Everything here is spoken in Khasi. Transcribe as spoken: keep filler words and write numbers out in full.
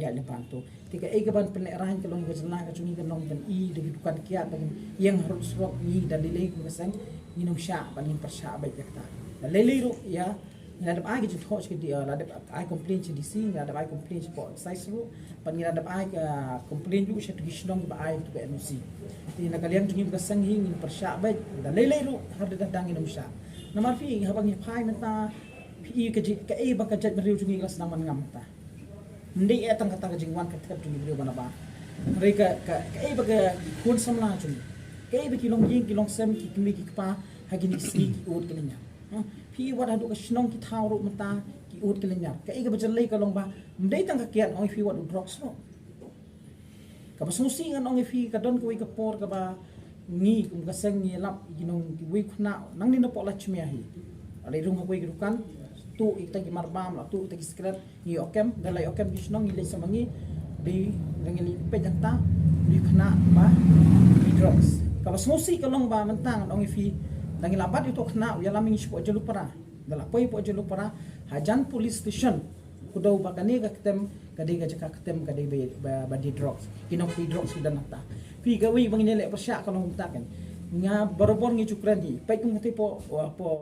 ïa leh ban tu. Te kaei kaban pynlehrain ka long ka jylla ka jong ngi kan long ban i da ki dukan kiad ba kin ïeng harud surok. Ngi da lei lei kum ka seng ngin ym shah ban ngin pyrshah beit ïa kata. Da lei lei ruh ïa ngi la dep ai ka jingthoh sha ka D, la dep ai complain sha D C, ngi la dep ai complain sha ka excise ruh, bad ngi la dep ai ka complain ruh sha ki shnong kiba ai tu ka N O C. Te na ka liang jong ngi ka seng hi ngin pyrshah beit, da lei lei ruh har da dang ngin ym shah. Namar phi haba ngi phai mynta phi i ka jait, kaei ba ka jaitbynriew jong ngi ka la sdang ban ngam mynta. Ym dei eh tang kata ka jingwan ka thep jong ki briew ba na bar. Hynrei ka, ka, kaei ba ka khun samla jong ngi, kaei ba ki longïing ki longsem, ki kmie ki kpa ha kine ki sngi ki ud ki lynñiar. Ha? Phi i wat haduh ka shnong ki thaw ruh mynta ki ud ki lynñiar. Kaei kaba jyllei ka long ba ym dei tang ka kiad ong ïa phi wat u drugs ruh. Kaba sngewsih ngan ong ïa phi ka don kawei ka por kaba ngi kum ka seng ngi lap ïa ki nong kiwei u khynnah nangne napoh Laitumkhrah hi. La ïa rung ha kawei ka dukan, tuh ïa kita ki marbam, la tuh ïa kita ki sikret, ngi ïoh kem, da la ïoh kem ki shnong ngi leit sa ma ngi, dei da ngi leit peit hangta, dei u khynnah ba i drugs. Kaba sngewsih ka long ba mynta ngan ong ïa phi, da ngi la bat ïa uto u khynnah u ïalam ïa ngi shapoh Jalupara. Da la poi hapoh Jalupara, hajan police station. Kdew ba kane ka ktem ka dei ka jaka ktem ka dei ba, ba, ba die drugs. Ki nongkti drugs ki don hangta. Phi kawei ba ngin ïaleh pyrshah ka long kumta kan. Nga barabor ngi ju kren hi. Peit kum kata hapoh, hapoh